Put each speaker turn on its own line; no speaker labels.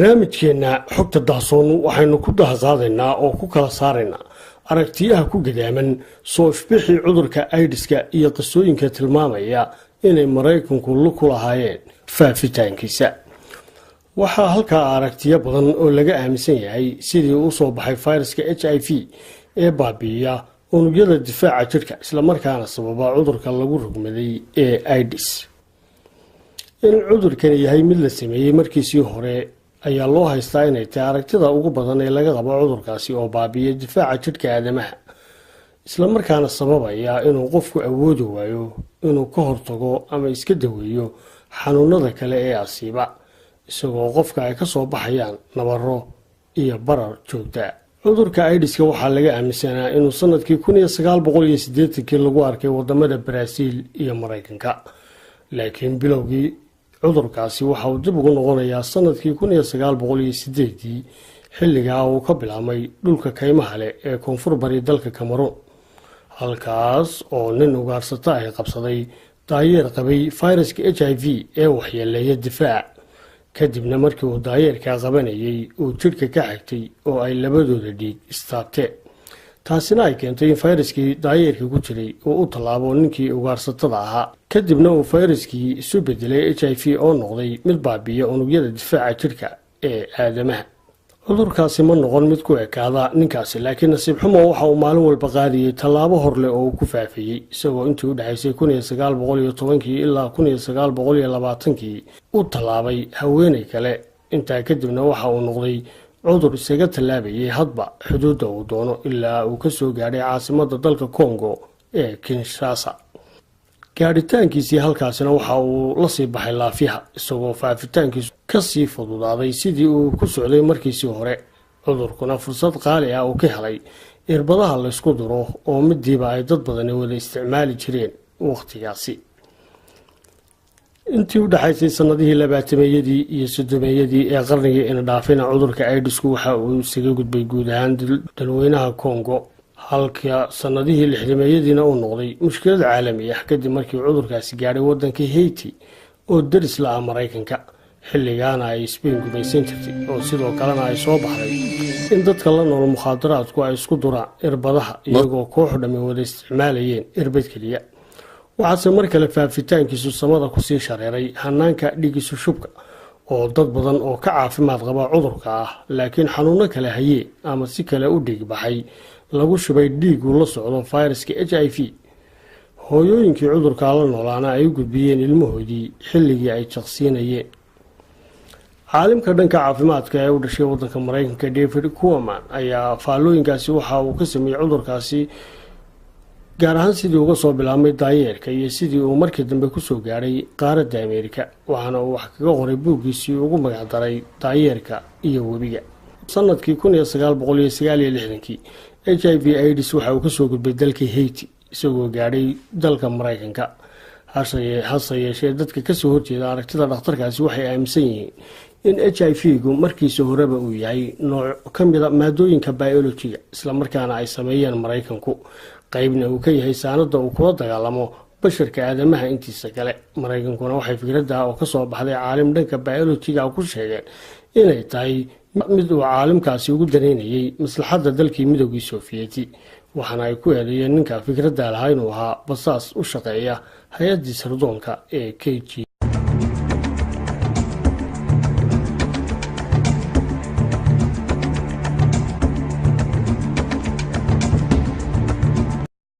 Barnaamijkeenna Xogta Dahsoon waxaynu ku dahqaadaynaa oo ku kala saaraynaa aragtiyaha ku gadaaman soo ifbixii cudurka aidiska iyo qisooyinka tilmaamaya inay Maraykanku lug ku lahaayeen faafitaankiisa. Waxaa halkaa aragtiyo badan oo laga aaminsan yahay sidii uu soo baxay fayraska HIV ee baabi'iya unugyada difaaca jidhka, islamarkaana sababa cudurka lagu rogmaday ee AIDS. In cudurkani yahay mid la sameeyey markiisii hore ayaa loo haystaa inay tahay aragtida ugu badan ee laga qabo cudurkaasi oo baabi'iya difaaca jidhka aadamaha, islamarkaana sababaya inuu qofku awoodi waayo inuu ka hortago ama iska daweeyo xanuunada kale ee asiiba, isagoo qofka ay ka soo baxayaan nabaro iyo barar joogta. Cudurka aidiska waxaa laga aaminsanaa inuu sanadkii 1980-kii lagu arkay wadamada Baraaziil iyo Maraykanka, laakiin bilowgii cudurkaasi waxa uu dib ugu noqonayaa sanadkii 1908-dii, xilligaa uu ka bilaabmay dhulka kaymaha leh ee koonfur bari dalka Cameroon, halkaas oo nin ugaarsato ay qabsaday daayeer qabay fayraska HIV ee waxyeeleeya difaac, kadibna markii uu daayeerkaa qabanayay uu jidhka ka xigtay oo ay labadooda dhiig istaabteen, taasina ay keentay in fayraskii daayeerka ku jiray uu u tallaabo ninkii ugaarsatada ahaa, kadibna uu fayraskii isu bedelay HIV oo noqday mid baabi'iya unugyada difaaca jidhka ee aadamaha. Cudurkaasi ma noqon mid ku ekaada ninkaasi, laakiin nasiib xumo waxa uu maalin walba qaadiyey tallaabo horleh oo uu ku faafiyey, isagoo intii u dhexaysay 1910-kii ilaa 1920-kii u tallaabay haweeney kale. Intaa kadibna waxa uu noqday cudur isaga tallaabayay hadba xuduudda uu doono, ilaa uu kasoo gaadhay caasimada dalka Congo ee Kinshasa. Gaadhitaankiisii halkaasina waxa uu la sii baxay laafyaha, isagoo faafitaankiisu kasii fududaaday sidii uu ku socday markiisii hore. Cudurkuna fursad qaali ah uu ka helay irbadaha laysku duro oo midiiba ay dad badani wada isticmaali jireen wakhtigaasi. Intii u dhexaysay sanadihii labaatameeyadii iyo soddomeeyadii ee qarnigii ina dhaafina, cudurka aidisku waxa uu isaga gudbay guud ahaan dalweynaha Congo, halka sanadihii lixdameeyadiina uu noqday mushkilad caalami ah, kadib markii cudurkaasi gaadhay wadanka Haiti oo deris la ah Maraykanka, xilligaana ay Sbain gumaysan jirtay, oo sidoo kalena ay soo baxday in dadka la nool mukhaadaraadku ay isku duraan irbadaha, iyagoo kooxu dhammi wada isticmaalayeen irbad keliya. Waxaase mar kale faafitaankiisu samada kusii shareeray hanaanka dhigisu shubka, oo dad badan oo ka caafimaad qaba cudurka ah laakiin xanuuno kale hayee ama si kale u dhiig baxay lagu shubay dhiigu la socdo fayraska HIV. Hooyooyinkii cudurkaa la noolaana ay u gudbiyeen ilmahoodii xilligii ay jaqsiinayeen. Caalimka dhanka caafimaadka ee u dhashay wadanka Maraykanka David Quammen ayaa faallooyinkaasi waxa uu ka sameeyey cudurkaasi, gaar ahaan sidii uga soo bilaabmay daayeerka iyo sidii uu markii dambe kusoo gaadhay qaaradda Ameerika, waxaana uu wax kaga qoray buuggiisii ugu magacdaray Daayeerka iyo Webiga. Sanadkii 1969-kii HIV AIDS waxa uu kasoo gudbay dalka Haiti isagoo gaadhay dalka Maraykanka. Hase yeeshee, dadka kasoo horjeeda aragtida dhakhtarkaasi waxay aaminsan yihiin in HIV gu markiisa horeba uu yahay nooc ka mida maadooyinka biolojiga, islamarkaana ay sameeyeen Maraykanku, qeybna uu ka yahay saanada uu kula dagaalamo basharka aadamaha intiisa kale. Maraykankuna waxay fikradda oo kasoo baxday caalim dhanka biolojiga ku sheegeen inay tahay mid uu caalimkaasi ugu danaynayay maslaxadda dalkii Midoogii Sofiyeeti, waxaana ay ku eedeeyeen ninka fikradda lahaa inuu ahaa basaas u shaqeeya hay-addii sirdoonka ee KG.